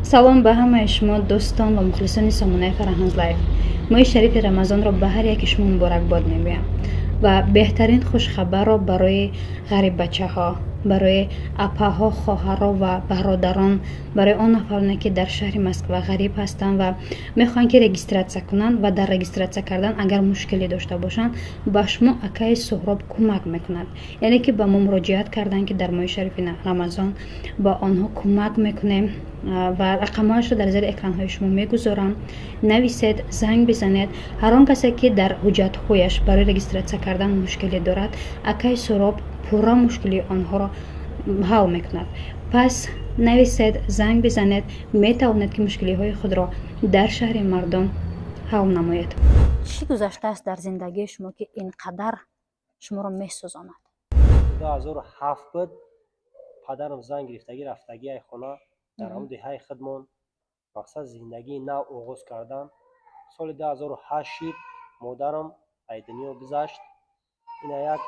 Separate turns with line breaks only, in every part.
Салом ба ҳамаи шумо, дӯстон ва мухлисони сомонаи Фарҳноз Лайф. Моҳи шарифи Рамазонро ба ҳар яки шумо муборакбод мегӯям ва беҳтарин хушхабарро барои ғариббачаҳо, барои апаҳо, хоҳарро ва бародарон, барои он нафароне, ки дар шаҳри Москва ғариб ҳастанд ва мехоҳанд, ки регистрация кунанд ва дар регистрация кардан агар мушкилӣ дошта бошанд, ба шумо акаи Суҳроб кӯмак мекунад. Яъне ки ба мо муроҷиат карданд, ки дар моҳи шарифи Рамазон ба онҳо кӯмак мекунем ва рақамҳояшро дар зери экранҳои шумо мегузорам. Нависед, занг бизанед. Ҳар он касе, ки дар ҳуҷҷатҳояш барои регистрация кардан мушкилӣ дорад, акаи Суҳроб пурра мушкилии онҳоро ҳал мекунад. Пас нависед, занг бизанед, метавонед, ки мушкилиҳои худро дар шаҳри мардум ҳал намоед. Чӣ гузаштааст дар зиндагии шумо, ки ин қадар шуморо месӯзонад?
2007 буд, падарам зан гирифтагӣ, рафтагӣ ай хона, дар ҳамун деҳаи худмон. Мақсад, зиндагии нав оғоз кардан. Соли 2008 шид, модарам ай дунё гузашт. Ина як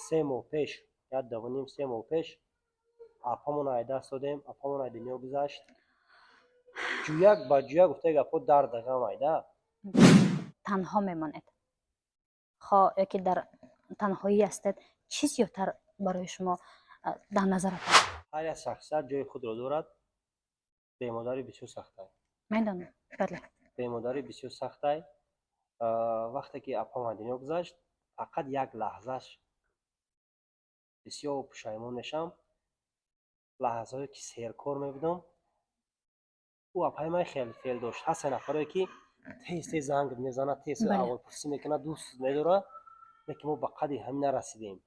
3 моҳ пеш, як дувним 3 моҳ пеш апамон ай даст додем, апамон ай дунё гузашт. Ҷӯяк ба ҷӯяк гуфтаи гапҳо дарду ғам айда.
Танҳо мемонед хо ё ки дар танҳоӣ ҳастед, чӣ зиёдтар барои шумо дар назаратон?
Ҳар як шахсият ҷои худро дорад. Бемодарӣ бисёр сахтай.
Медонам, бале.
Бемодарӣ бисёр сахтай. Вақте ки апам аз дунё гузашт, фақат як лаҳзаш бисёр пушаймон мешавам, лаҳзаҳое ки серкор мебудам. Ӯ апаи ман хеле феъл дошт. Ҳастанд нафарое, ки тез тез занг мезанад, тез аҳволпурсӣ мекунад, дӯст медорад, лекин мо ба қадри ҳамин нарасидем.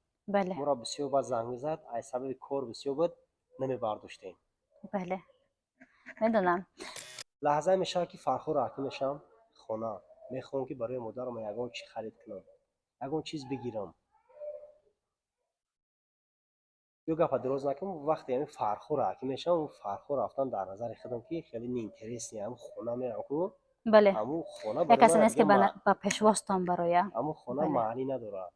Моро бисёр баъд занг мезад, аз сабаби кор бисёр буд, намебардоштем.
Бале, медонам.
Лаҳзае мешавад, ки Фархор ҳаким мешавам, хона мехоҳам, ки барои модарам ягон чи харид кунам, ягон чиз бигирам. Ё гапа дароз накунам, вақте ҳамин Фархор ҳаким мешавам, Фархор рафтан дар назари худам, ки хеле неинтересный, ҳамн хона мерам ку. Ҳамун хона
Як касе нест, ки ба пешвозтон бароя.
Ҳамун хона маънӣ надорад.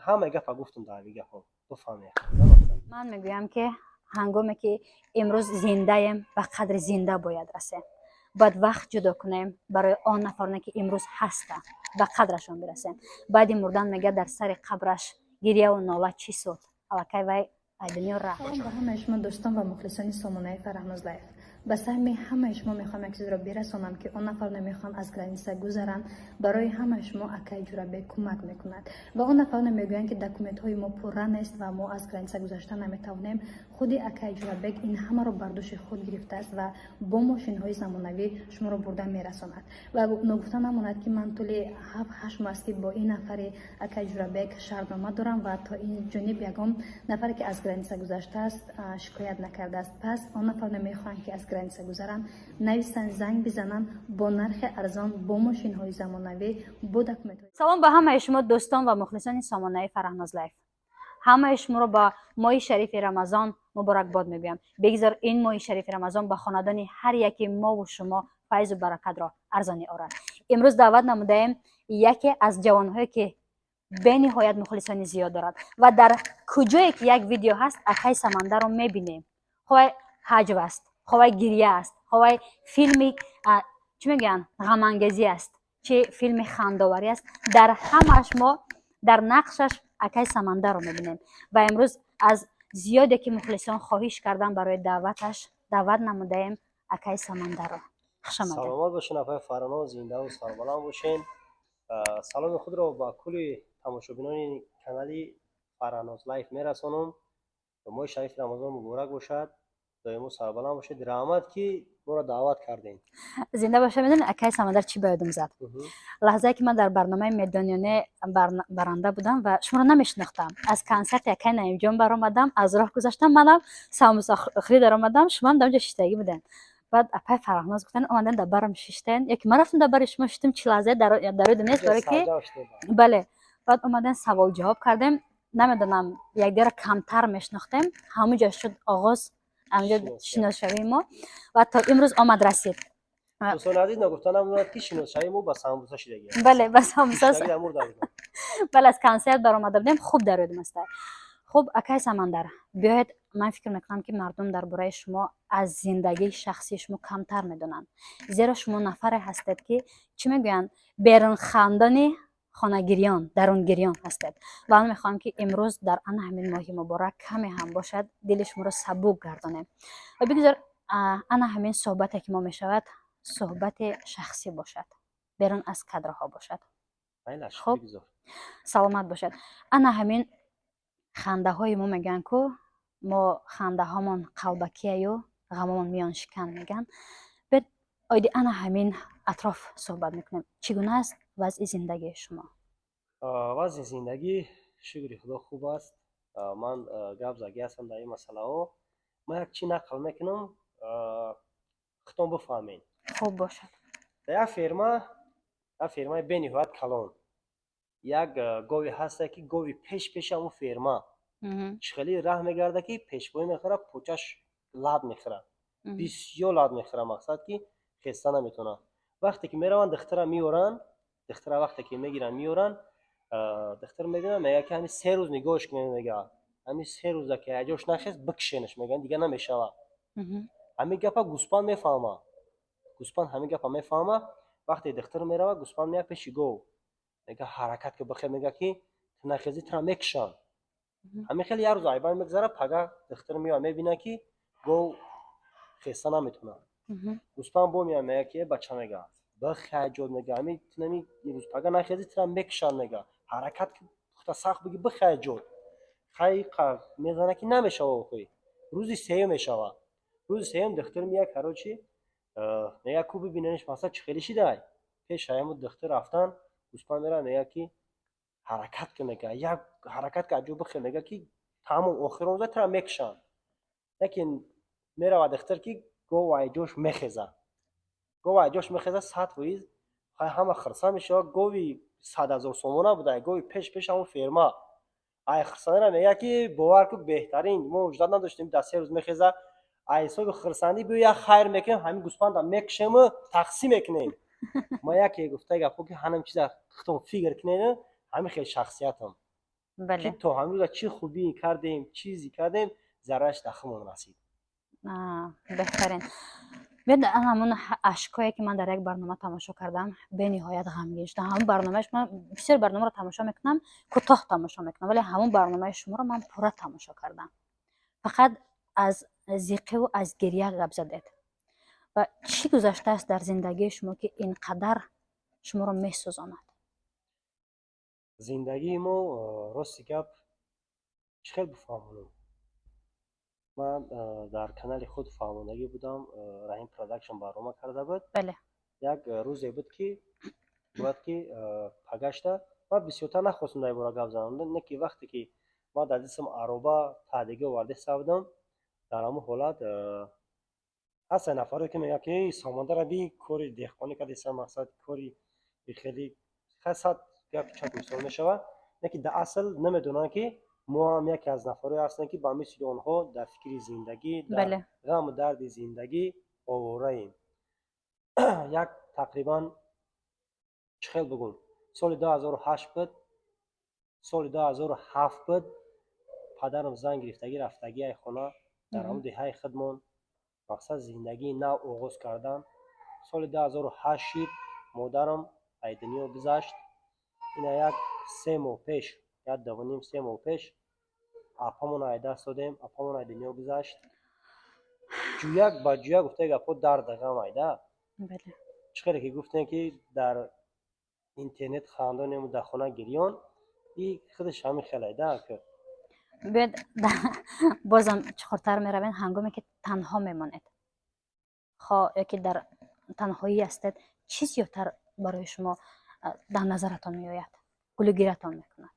Ҳамаи гапа гуфтум, дар ҳамин гапҳо бифаҳме.
Ман мегӯям, ки ҳангоме ки имрӯз зиндаем, ба қадри зинда бояд расем. Бояд вақт ҷудо кунем барои он нафароне, ки имрӯз ҳастанд, ба қадрашон бирасем. Баъди мурдан, мегӯяд, дар сари қабраш гирьяву нола чӣ суд, аллакай вай ай дунё рафт. Салом ба ҳамаи шумо, дӯстон ва мухлисони сомонаи Фарҳноз Лайф. Ба саҳми ҳамаи шумо мехоҳам як чизро бирасонам, ки он нафароне мехоҳанд аз граница гузаранд, барои ҳамаи шумо акаи Ҷурабек кӯмак мекунад. Ва он нафароне мегӯянд, ки документҳои мо пурра нест ва мо аз граница гузашта наметавонем, худи акаи Ҷурабек ин ҳамаро бар дӯши худ гирифтааст ва бо мошинҳои замонавӣ шуморо бурда мерасонад. Ва ногуфта намонад, ки ман тӯли 7-8 моҳ аст, ки бо ин нафари акаи Ҷурабек шартнома дорам ва то ин ҷониб ягон нафаре, ки аз граница гузаштааст, шикоят накардааст. Пас он нафароне мехоҳанд, ки аз граница гузаранд, нависанд, занг бизананд, бо нархи арзон, бо мошинҳои замонавӣ, бо документҳои. Салом ба ҳамаи шумо, дӯстон ва мухлисони сомонаи Фарҳноз Лайф. Ҳамаи шуморо ба моҳи шарифи Рамазон муборакбод мегӯям. Бигзор ин моҳи шарифи Рамазон ба хонадони ҳар яки мову шумо файзу баракатро арзонӣ орад. Имрӯз даъват намудаем яке аз ҷавонҳое, ки бениҳоят мухлисони зиёд дорад ва дар куҷое ки як видео ҳаст, акаи Самандарро мебинем. Ховай ҳаҷв аст, ховай гирья аст, ховай филми, чӣ мегӯянд, ғамангезӣ аст, чӣ филми хандоварӣ аст, дар ҳамааш мо дар нақшаш акаи Самандарро мебинем. Ва имрӯз аз зиёде ки мухлисон хоҳиш кардан барои даъваташ, даъват намудаем акаи Самандарро. Хушомадед.
Саломат бошен, апаи Фарҳноз, зиндаву сарбаланд бошен. Саломи худро ба кулли тамошобинони канали Фарҳноз Лайф мерасонам. Моҳи шарифи Рамазон муборак бошад, доимо сарбаланд бошед. Раҳмат, ки моро даъват кардем.
Зинда боша. Медонед, акаи Самандар, чӣ ба ёдам зад? Лаҳзае ки ман дар барномаи Медониёне баранда будам ва шуморо намешинохтам, аз консерти акаи Наимҷон баромадам, аз роҳ гузаштам, манам самбусахӯрӣ даромадам, шумоам дар онҷо шиштагӣ будем. Баъд апаи Фарҳноз гуфтан, омадан дар барам шиштен, яки ман рафтам дар бари шумо шиштем. Чӣ лаҳзае дар ёдам нест, барое ки бале, баъд омаден, савол ҷавоб кардем. Намедонам, якдигарро камтар мешинохтем, ҳамунҷо шуд оғоз, ҳамунҷо шиносшавии мо ва то имрӯз омад расид.
Дӯстони азиз, нагуфта намонад, ки шиносшавии мо ба самбуса шидагӣ.
Бале, ба самбуса. Бале, аз консерт баромада будем. Хуб дар ёдам аст. Хуб, акай Самандар, биёед, ман фикр мекунам, ки мардум дар бораи шумо аз зиндагии шахсии шумо камтар медонанд, зеро шумо нафаре ҳастед, ки, чӣ мегӯянд, берунхандони хонагирён, дарунгирён ҳастед. Ва ман мехоҳам, ки имрӯз дар ана ҳамин моҳи муборак каме ҳам бошад, дили шуморо сабук гардонем ва бигузор ана ҳамин суҳбате, ки мо мешавад, суҳбати шахсӣ бошад, берун аз кадрҳо бошад. Хуб, саломат бошад. Ана ҳамин хандаҳои мо, мегӯянд ку, мо хандаҳомон қалбакияю ғамомон миёншикан мегӯянд. Бед, оиди ана ҳамин атроф суҳбат мекунем. Чӣ гуна аст вазъи зиндагии шумо?
Вазъи зиндагӣ, шукри Худо, хуб аст. Ман гап загӣ ҳастам дар ин масъалаҳо. Ман як чӣ нақл мекунам, худтон бифаҳмед.
Хуб бошад.
Дар як ферма, як фермаи бениҳоят калон, як гове ҳаста, ки гови пеш пеши ҳамун ферма чӣ хеле раҳ мегарда, ки пешпоӣ мехӯрад, почаш лат мехӯрад, бисёр лат мехӯрад, мақсад ки хеста наметавонад. Вақте ки мераванд, духтара меоранд, духтара вақте ки мегиранд, меоранд, духтар мебинад, мегӯяд, ки ҳамин 3 рӯз нигоҳш кунед, мегӯяд, ҳамин 3 рӯза ки аҷош нахест, бикшенаш, мегӯянд, дигар намешавад. Ҳамин гапа гӯспанд мефаҳмад. Гӯспанд ҳамин гапа мефаҳмад. Вақте духтар меравад, гӯспанд меяд пеши гов, мегӯяд, ҳаракат ки бихел, мегӯяд, ки ту нахезӣ, тура мекушанд. Ҳамин хеле як рӯз айбан мегузарад. Пага духтар меояд, мебинад, ки гов хеста наметавонад. Гӯспанд бо меояд, мегӯяд, ки э бача, мегӯяд, бихе ҷод, мегӯяд, ҳамин тунами рӯз пага нахезӣ, тура мекушанд, мегӯяд, ҳаракат ки пухта сахт бигӣ, бихе ҷод. Хай, мезана, ки намешава. Охи рӯзи сеюм мешавад. Рӯзи сеюм духтур меяд, короче, мегӯяд, ку бибинениш, масалан, чӣ хеле шидай. Пеш ҳамун духтур рафтан, гӯспанд меравад, мегӯяд, ки ҳаракат кун, мегӯяд, як ҳаракат ки аҷо бихе, мегӯяд, ки тамом охирон рӯза тура мекушанд. Лекин меравад духтур, ки гов айҷош мехезад, гов айҷош мехезад 100%. Хай, ҳама хирсанд мешавад. Гови 100 000 сомона буда, гови пеш пеш ҳамун ферма. Ай хирсандира мегӯяд, ки бовар кун, беҳтарин, мо ждать надоштем, дар 3 рӯз мехезад. Ай ҳисоби хирсандӣ биё, як хайр мекунем, ҳамин гӯспанда мекушему тақсим мекунем. Ма яке гуфта гапо, ки ҳанам чиза худтон фикр кунед, ҳамин хел шахсиятам, ки то ҳамин рӯза чӣ хубӣ кардем, чизе кардем, зарраш дар худмон расид.
Беҳтарин. Бед, ҳамун ашкое, ки ман дар як барнома тамошо кардам, бениҳоят ғамгин шудам. Ҳамун барномааш, ман бисёр барномаро тамошо мекунам, кӯтоҳ тамошо мекунам, вале ҳамун барномаи шуморо ман пурра тамошо кардам. Фақат аз зиқиву аз гирья гап задед. Ва чӣ гузаштааст дар зиндагии шумо, ки ин қадар шуморо месӯзонад?
Зиндагии мо, рости гап, чӣ хел бифаҳмонам? Ман дар канали худ фаҳмондагӣ будам, Раҳим Продакшн барнома карда буд. Як рӯзе буд, ки бояд ки пагашта ман бисёртар нахостам дар ин бора гап занам, не ки вақте ки ман дар дастам ароба таҳдига оварда будам, дар ҳамон ҳолат ҳастанд нафаре, ки мегӯянд, ки Самандара би кори деҳқонӣ кардеса, мақсад кори хеле сад гапи чап мисол мешавад, лекин дар асл намедонанд, ки мо ҳам яке аз нафарое ҳастем, ки ба мисли онҳо дар фикри зиндагӣ, дар ғаму дарди зиндагӣ овораем. Як тақрибан, чӣ хел бигӯм, соли 2008 буд, соли 2007 буд, падарам зан гирифтагӣ рафтагӣ ай хона, дар ҳамун деҳаи худмон, мақсад зиндагии нав оғоз кардан. Соли 2008 шид, модарам ай дунё гузашт. Ина як 3 моҳ пеш, як дувним 3 моҳ пеш апамон ай даст додем, апамон ай дунё гузашт. Ҷӯяк ба ҷӯяк, гуфтаи гапҳо, дарду ғам айда. Чӣ хеле ки гуфтем, ки дар интернет хандонему дар хона гирён, и худаш ҳамин хел айда.
Биёед, бозам чуқуртар меравем. Ҳангоме ки танҳо мемонед, хо ёки дар танҳоӣ ҳастед, чӣ зиёдтар барои шумо дар назаратон меояд, гулугиратон мекунад?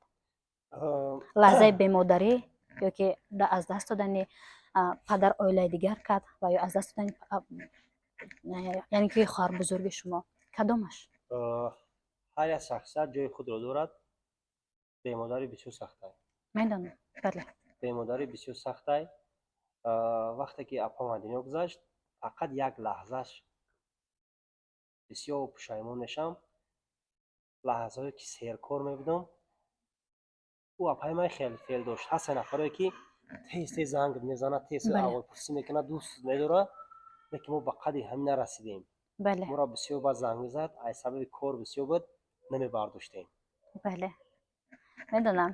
Лаҳзаи бемодарӣ ёки аз даст додани падар, оилаи дигар кард, ва ё аз даст додани, яъне ки хоҳарбузурги шумо, кадомаш?
Ҳар як шахсият ҷои худро дорад. Бемодарӣ бисёр сахтай.
Медонам, бале.
Бемодарӣ бисёр сахтай. Вақте ки апам аз дунё гузашт, фақат як лаҳзаш бисёр пушаймон мешавам, лаҳзаҳое ки серкор мебудам. Ӯ апаи ман хеле феъл дошт. Ҳастанд нафарое, ки тез тез занг мезанад, тез аҳволпурсӣ мекунад, дӯст медорад, лекин мо ба қадри ҳамин нарасидем. Моро бисёр баъд занг мезад, аз сабаби кор бисёр буд, намебардоштем.
Бале, медонам.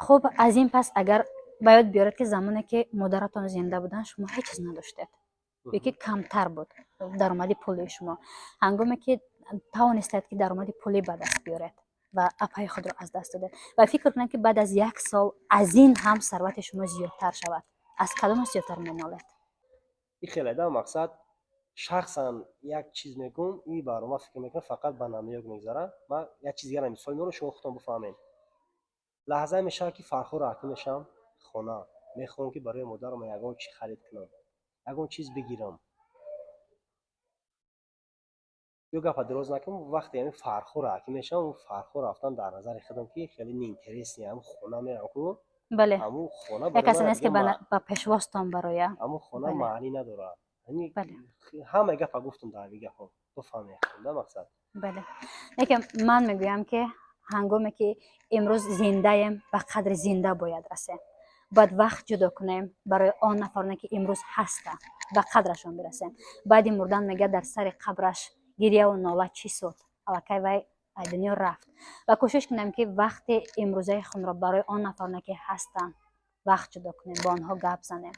Хуб, аз ин пас агар ба ёд биёред, ки замоне ки модаратон зинда буданд, шумо ҳеҷ чиз надоштед ё ки камтар буд даромади пулии шумо. Ҳангоме ки тавонистед, ки даромади пулӣ ба даст биёред ва апаи худро аз даст додед, ва фикр кунед, ки баъд аз як сол аз ин ҳам сарвати шумо зиёдтар шавад, аз кадомаш зиёдтар менолед?
И хеле да мақсад, шахсан як чиз мегӯм, ин барнома, фикр мекунам, фақат ба намоёк мегузарад. Ман як чиз дигарам мисол меорам, шумо худтон бифаҳмед. Лаҳзае мешавад, ки Фархор ҳаким мешавам, хона мехоҳам, ки барои модарам ягон чи харид кунам, ягон чиз бигирам. Ё гапа дароз накунам, вақте ҳамин Фархор ҳаким мешавам, Фархор рафтан дар назари худам, ки хеле неинтересный, ҳамн хона мерам ку. Ҳамун хона
Як касе нест, ки ба пешвозтон бароя.
Ҳамун хона маънӣ надорад. Ҳамаи гапа гуфтум, дар ҳамин гапҳо бифаҳмед да мақсад.
Бале, лекин ман мегӯям, ки ҳангоме ки имрӯз зиндаем, ба қадри зинда бояд расем. Бояд вақт ҷудо кунем барои он нафароне, ки имрӯз ҳастанд, ба қадрашон бирасем. Баъди мурдан, мегӯяд, дар сари қабраш гирьяву нола чӣ суд, аллакай вай аз дунё рафт. Ва кӯшиш кунем, ки вақти имрӯзаи худро барои он нафароне, ки ҳастанд, вақт ҷудо кунем, бо онҳо гап занем.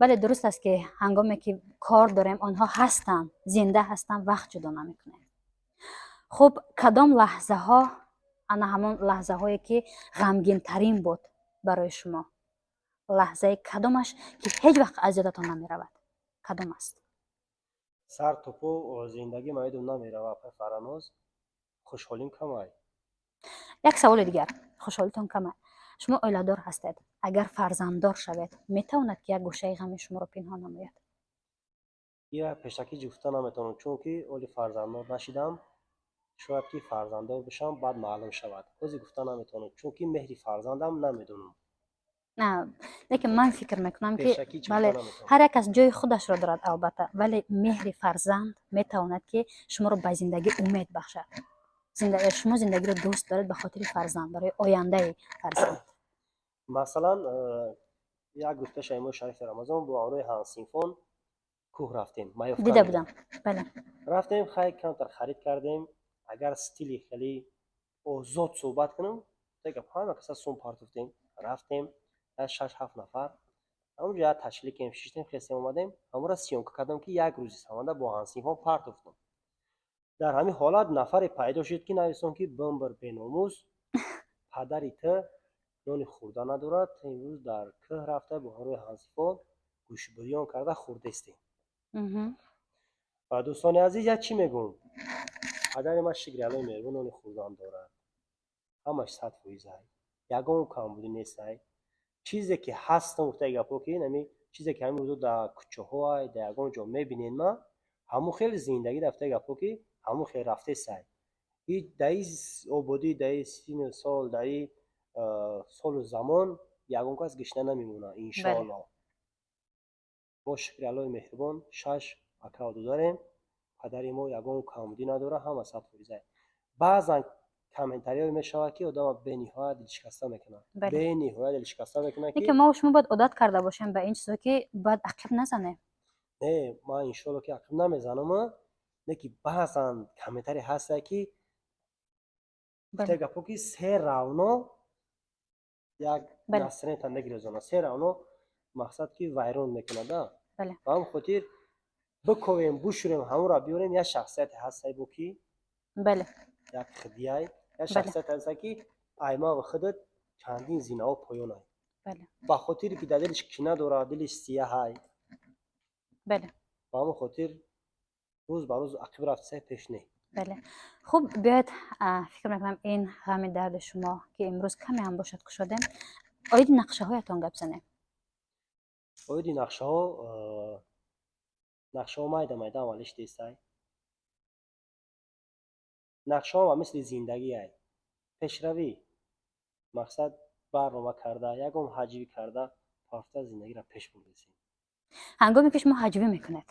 Бале, дуруст аст, ки ҳангоме ки кор дорем, онҳо ҳастанд, зинда ҳастанд, вақт ҷудо намекунем. Хуб, кадом лаҳзаҳо, ана ҳамон лаҳзаҳое, ки ғамгинтарин буд барои шумо, лаҳзаи кадомаш, ки ҳеҷ вақт аз ёдатон намеравад, кадом аст?
Сар то по зиндагӣ маидум намерава, апай Фараноз, хушҳолим камай.
Як саволи дигар. Хушҳолитон камай. Шумо оиладор ҳастед. Агар фарзанддор шавед, метавонад, ки як гӯшаи ғами шуморо пинҳон намояд?
Ира пешакӣ гуфта наметавонам, чунки оли фарзанддор нашидам. Шояд, ки фарзанддор бишам, баъд маълум шавад. Ҳозир гуфта наметавонам, чунки меҳри фарзандам намедонам.
Лекин ман фикр мекунам, ки бале, ҳар як кас ҷои худашро дорад, албатта, вале меҳри фарзанд метавонад, ки шуморо ба зиндагӣ умед бахшад. Шумо зиндагиро дӯст доред ба хотири фарзанд, барои ояндаи фарзанд.
Масалан, як рӯз пеш моҳи шарифи Рамазон бо ҳамроҳи ҳамсинфон кӯҳ рафтем.
Дида будам, бале.
Рафтем, хай, камтар харид кардем. Агар стили хеле озод суҳбат кунам, ҳама каса сум партофтем, рафтем, шаш ҳафт нафар ҳамонҷо як ташликем, шиштем, хестем, омадем. Ҳамонро съёмка кардам, ки як рӯзи саманда бо ҳамсинфон партофтам. Дар ҳамин ҳолат нафаре пайдо шуд, ки нависон, ки бимбир, беномус, падари ту нони хӯрда надорад, ту имрӯз дар кӯҳ рафта, бо ҳамроҳи ҳамсинфон гӯшбирён карда хӯрдестем. Ва дӯстони азиз, як чӣ мегӯм: падари ман, шукри Аллои меҳрубон, нони хӯрдан дорад, ҳамаш 100%-ай, ягон камбудӣ нестай. Чизе ки ҳастам, гуфтаи гапҳо, ки нами чизе ки ҳамин рӯзо дар кӯчаҳоай, дар ягон ҷо мебинед, ма ҳамун хеле зиндагӣ рафтаи гапҳо, ки ҳамун хел рафтесай. Дар и ободӣ, дар и сину сол, дар и солу замон ягон кас гишна намемонад, иншоаллоҳ. Мо, шукри Аллои меҳрубон, шаш акаву додарем. Падари мо ягон камбудӣ надорад, ҳама 100%-ай. Баъзан комментариҳое мешавад, ки одама бениҳоят дилшикаста мекунад, бениҳоят дилшикаста мекунад.
Ки мо шумо бояд одат карда бошем ба ин чизо, ки бояд ақиб назанем.
Не, ман, иншоалло, ки ақиб намезанам, не ки баъзан комментарий ҳастае, ки гуфтаи гапҳо, ки всё равно як настроениятан мегирезонад, всё равно мақсад, ки вайрон мекунад. Ба ҳамин хотир биковем, бушӯрем, ҳамонро биёрем. Як шахсияте ҳастае бо ки як хидияй, як шахсияте ҳастае, ки аймаву худат чандин зинаҳо поёнай, ба хотире ки дар дилаш кина дорад, дилиш сияҳай. Ба ҳамин хотир рӯз ба рӯз ақиб рафтисай, пеш не.
Бале, хуб, биёед, фикр мекунам, ин ғами дарди шумо, ки имрӯз каме ҳам бошад, кушодем, оиди нақшаҳоятон гап занем.
Оиди нақшаҳо, нақшаҳо майда майда амалӣ шудестай. Нақшаҳо ва мисли зиндагиай, пешравӣ, мақсад, барнома карда, ягон ҳаҷвӣ карда, пафта зиндагиро пеш бурдесем.
Ҳангоме ки шумо ҳаҷвӣ мекунед,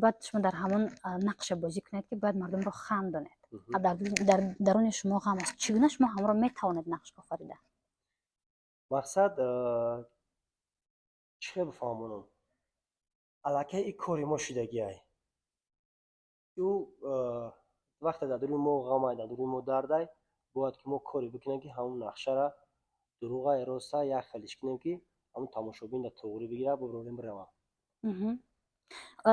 Бояд шумо дар ҳамон нақша бозӣ кунед, ки бояд мардумро хандонед. Дар даруни шумо ғам аст. Чӣ гуна шумо ҳамонро метавонед нақш офарида?
Мақсад, чӣ хел бифаҳмонам, аллакай и кори мо шудагиай. Ӯ вақте дар дуруни мо ғамай, дар дуруни мо дардай, бояд ки мо коре бикунем, ки ҳамон нақшара дурӯғай, роста, як хелиш кунем, ки ҳамон тамошобин дар тоғрӣ бигирад, буброрем, бирава.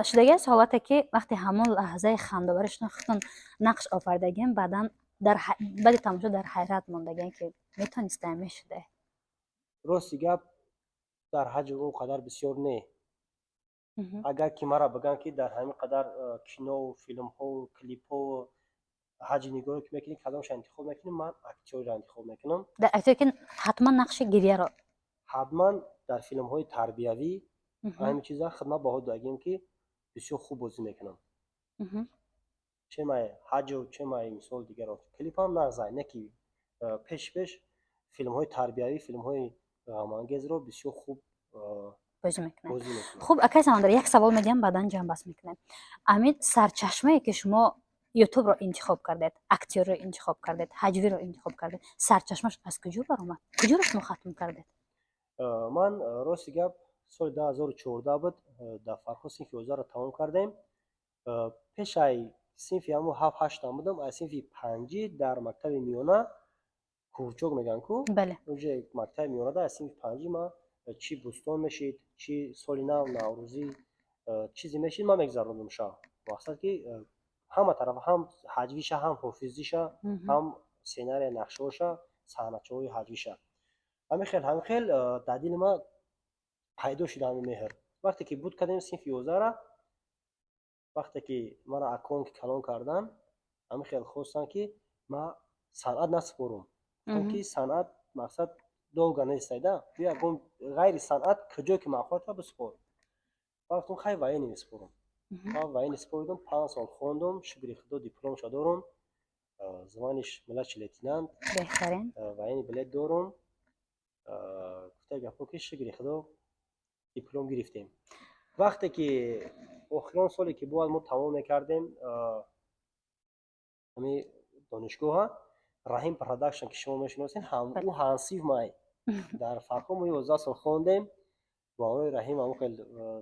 Шудаги аст ҳолате, ки вақте ҳамон лаҳзаи хандовари шумо худтон нақш офаридагием, баъдан баъди тамошо дар ҳайрат мондагием, ки метонистаем, мешуда?
Рости гап, дар ҳаҷм он қадар бисёр не. Агар ки мара бигӯянд, ки дар ҳамин қадар кинову филмҳову клипҳову ҳаҷи нигоҳе ки мекунӣ, кадомша интихоб мекунӣ, ман актёрро интихоб мекунам.
Дар актёр, ки ҳатман нақши гирьяро?
Ҳатман дар филмҳои тарбиявӣ, ҳамин чиза хидмат баҳо додагим, ки бисёр хуб бозӣ мекунам. Чемай ҳаҷу, чемай, мисол, дигаро, клипам нағзай, не ки пеш пеш филмҳои тарбиявӣ, филмҳои ғамангезро бисёр хуб
бозӣ мекунад.
Бозӣ мекунам.
Хуб, акай Самандар, як савол медиҳам, баъдан ҷамъбаст мекунем. Амин сарчашмае, ки шумо Ютубро интихоб кардед, актёрро интихоб кардед, ҳаҷвиро интихоб кардед, сарчашмаш аз куҷо баромад? Куҷоро шумо хатм кардед?
Ман, рости гап, соли 2014 буд, дар Фархор синфи 11-ро тамом кардем. Пешай синфи ҳамун ҳафт ҳаштам будам, аз синфи панҷӣ дар мактаби миёна, курчок мегӯянд ку, унҷо мактаби миёнада аз синфи панҷӣ ман чӣ бӯстон мешид, чӣ соли нав, наврӯзӣ, чизе мешид, ман мегузарондум ша. Мақсад, ки ҳама тарафа, ҳам ҳаҷвиша, ҳам ҳофизиша, ҳам сценария, нақшҳоша, саҳначаҳои ҳаҷвиша, ҳамин хел дар дили ман пайдо шуд ҳамин меҳр. Вақте ки буд кардем синфи 11-ра, вақте ки маро акон ки калон кардан, ҳамин хел хостанд, ки ман санъат насупорум. Гуфтам, ки санъат, мақсад, долго нестайда, ягон ғайри санъат куҷое ки маъқулата, бисупор. Ман гуфтам: «Хай, военный месупорам». Ман военный супоридам, 5 сол хондум, шукри Худо, дипломша дорум, звание ш младший лейтенант.
Беҳтарин.
Военный билет дорум. Гуфта гапҳо, ки шукри Худо, диплом гирифтем. Вақте ки охирон соле ки бояд мо тамом мекардем ҳамин донишгоҳа, Раҳим Продакшн, ки шумо мешиносед, ӯ ҳамсинф май дар Фархор, мо 11 сол хондем бо ҳамроҳи Раҳим, ҳамон хел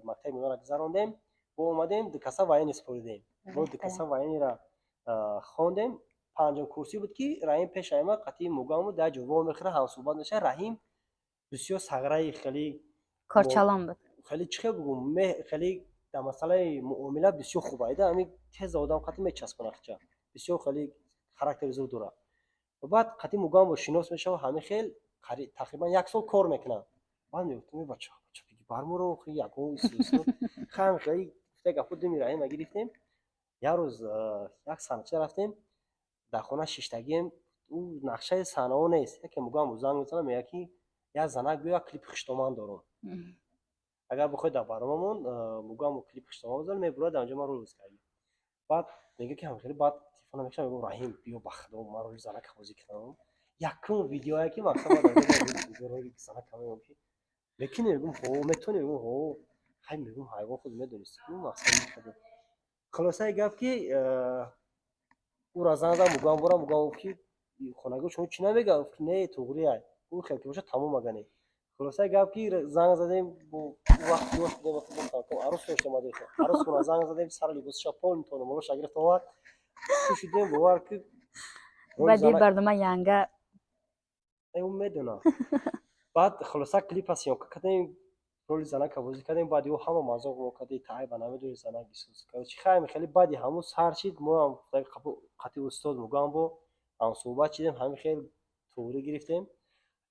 мактаби миёнаро гузарондем, бо омадем, дукаса военный супоридем. Мо дукаса военный ра хондем. Панҷум курсӣ буд, ки Раҳим пешаи ма қатъии мугаму дар ҷо во мехӯра, ҳамсӯҳбат мешавад. Раҳим бисёр сағраи хеле
корчалон буд.
Хеле, чӣ хел бугум, хеле дар масъалаи муомила бисёр хуб айда, ҳамин тез одам қатъи мечаспонад хича, бисёр хеле характери зуд дорад. Баъд қатъи мугамбо шинос мешавад, ҳамин хел тақрибан як сол кор мекунад. Баъд мегуфтам: «Бача, бача, барморо ягон хам». Хеле гуфта гапҳо, думи Раҳима гирифтем. Як рӯз як саҳнача рафтем, дар хона шиштагием, ӯ нақшаи саҳнаҳо нест, яке мугамбо занг мезанад, мегӯяд, ки як занак биё, як клипи хуштоман дорум, агар бихоҳед, дар барномамон мугамбо клипи хуштоман бизанем. Мебурад, дар онҷо ман рол бозӣ кардем. Баъд мегӯяд, ки ҳамхеле, баъд телефона мекашам, мегӯям: «Раҳим, биё, ба Худо, ман роли занака бозӣ кардам». Якум видеое, ки мақсад роли занака, мегӯям, ки мекунӣ? Мегӯм: «Ҳо». «Метавонӣ?» Мегӯм: «Ҳо». Хай, мегӯм, ҳайвон худ медонист. Мақсад, хулосаи гап, ки ӯра занг зад мугамбора. Мугам гуфт, ки хонагиҳо шумо чӣ намегӯянд? Гуфт, ки не, туғрия ӯ хел ки бошад, тамом агане. Хулосаи гап, ки занг задем, бо вақт ёш будем, арӯс доштем, арӯсхона занг задем, сари либосиша полный тономолоша гирифт, овард, пӯшидем, бовар ки
Баъди барнома янга.
Ӯ медонам. Баъд хулоса клипа съёмка кардем, роли занака бозӣ кардем. Баъди ӯ ҳама мазоқ мо кардем: «Тайба намедонӣ, занак исус». Хай, хеле баъди ҳамун сар шид, моам қатъи устод Мугамбо ҳамсӯҳбат шидем, ҳамин хел туғрӣ гирифтем,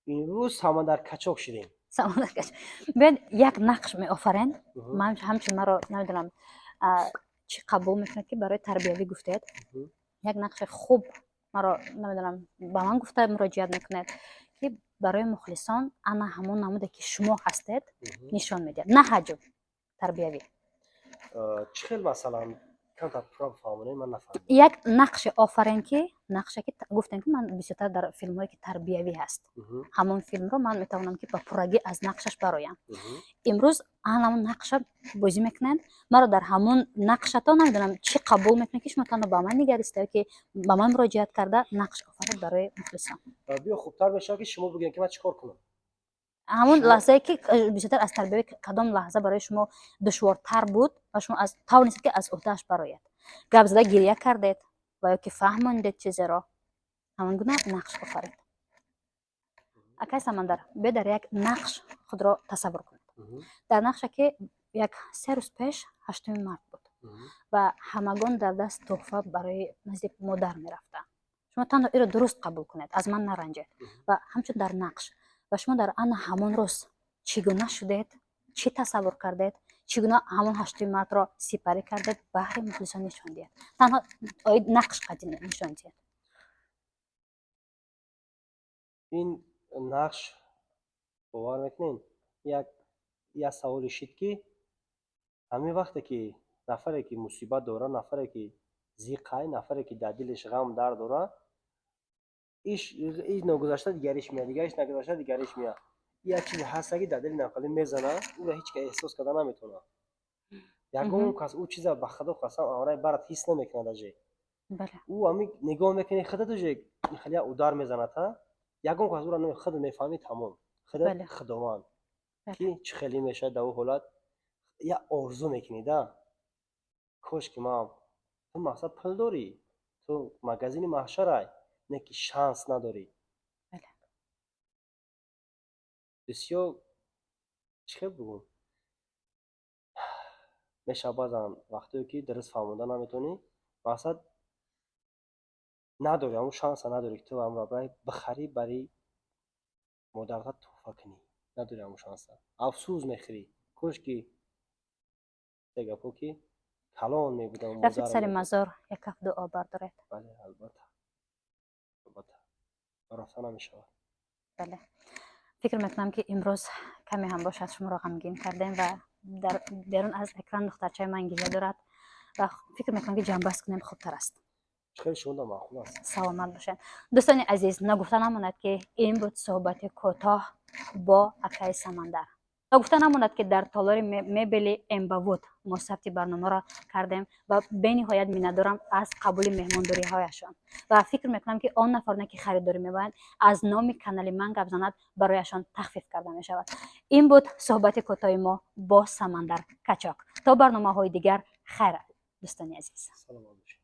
имрӯз Самандар Качок шидем.
Самандар Качок. Биёед, як нақш меофарен. Ман ҳамчун, маро намедонам, чӣ қабул мекунад, ки барои тарбиявӣ гуфтед, як нақши хуб маро, намедонам, ба ман гуфта муроҷиат мекунед, ки барои мухлисон ана ҳамон намуде, ки шумо ҳастед, нишон медиҳад, на ҳаҷв, тарбиявӣ.
Чӣ хел, масалан, Камтар пурра фаҳмонед, ман нафаҳмидам.
Як нақше офарен, ки нақше ки гуфтем, ки ман бисёртар дар филмҳое, ки тарбиявӣ ҳаст, ҳамон филмро ман метавонам, ки ба пуррагӣ аз нақшаш бароям. Имрӯз ҳамон нақша бозӣ мекунанд. Маро дар ҳамон нақшато намедонам, чӣ қабул мекунед, ки шумо танҳо ба ман нигариста ё ки ба ман муроҷиат карда, нақш офаред барои мухлисон.
Биё, хубтар мешавад, ки шумо бигӯед, ки ман чӣ кор кунам.
Ҳамон лаҳзае, ки бисёртар аз тарбиявӣ, кадом лаҳза барои шумо душвортар буд ва шумо аз тавонистед, ки аз уҳдааш барояд? Гап зада гиря кардед ва ё ки фаҳмондед чизеро? Ҳамон гуна нақш офаред. Акай Самандар, биё, дар як нақш худро тасаввур кунед. Дар нақше, ки як 3 рӯз пеш 8-уми март буд ва ҳамагон дар даст тӯҳфа барои назди модар мерафтанд. Шумо танҳо иро дуруст қабул кунед, аз ман наранҷед. Ва ҳамчун дар нақш ва шумо дар ана ҳамон рӯз чӣ гуна шудед, чӣ тасаввур кардед, чӣ гуна ҳамон 8-уми мартро сипарӣ кардед, баҳри мухлисон нишон диҳед. Танҳо оид нақш қадим нишон диҳед.
Ин нақш, бовар мекунед, як саволе шид, ки ҳамин вақте ки нафаре ки мусибат дора, нафаре ки зиқай, нафаре ки дар дилаш ғам дард дора, иш ногузашта дигариш меяд, дигариш нагузашта дигариш меяд. Як чизе ҳаста, ки дар дили нафаре мезана, ӯро ҳеҷ кас эҳсос карда наметавонад. Ягон кас ӯ чиза, ба худо қасам, авраи барат ҳис намекунад даже. Ӯ ҳамин нигоҳ мекунӣ худат, уже хеле як удар мезанад, ҳа, ягон кас ӯро худ мефаҳмӣ, тамом, худат, худованд, ки чӣ хеле мешавад. Дар ӯ ҳолат як орзу мекунӣ да, кош ки ман, ту мақсад пул дорӣ, ту магазини маҳшарай, не ки шанс надорӣ. Бисёр, чӣ хел бигӯм, мешавад баъзан вақтое, ки дуруст фаҳмонда наметавонӣ. Мақсад надорӣ, ҳамун шанса надорӣ, ки ту ҳамро бихарӣ, бари модарат тӯҳфа кунӣ. Надорӣ ҳамун шанса, афсӯс мехӯрӣ, кош ки гапҳо ки калон мебудам.
Рафтед сари мазор, як каф дуо бардоред.
Бале, албатта, албатта, рафта намешавад.
Бале, фикр мекунам, ки имрӯз каме ҳам бошад шуморо ғамгин кардем ва дар берун аз экран духтарчаи ман гиря дорад ва фикр мекунам, ки ҷамъбаст кунем хубтар аст.
Хеле шумода маъқул аст.
Саломат бошед. Дӯстони азиз, нагуфта намонад, ки ин буд суҳбати кӯтоҳ бо акаи Самандар. Нагуфта намонад, ки дар толори мебели Эмбавуд мо сабти барномаро кардем ва бениҳоят миннатдорам аз қабули меҳмондориҳояшон ва фикр мекунам, ки он нафароне, ки харидорӣ мебаранд, аз номи канали ман гап занад, барояшон тахфиф карда мешавад. Ин буд суҳбати кӯтоҳи мо бо Самандар Качок. То барномаҳои дигар хайр, дӯстони азиз.
Саломат бошед.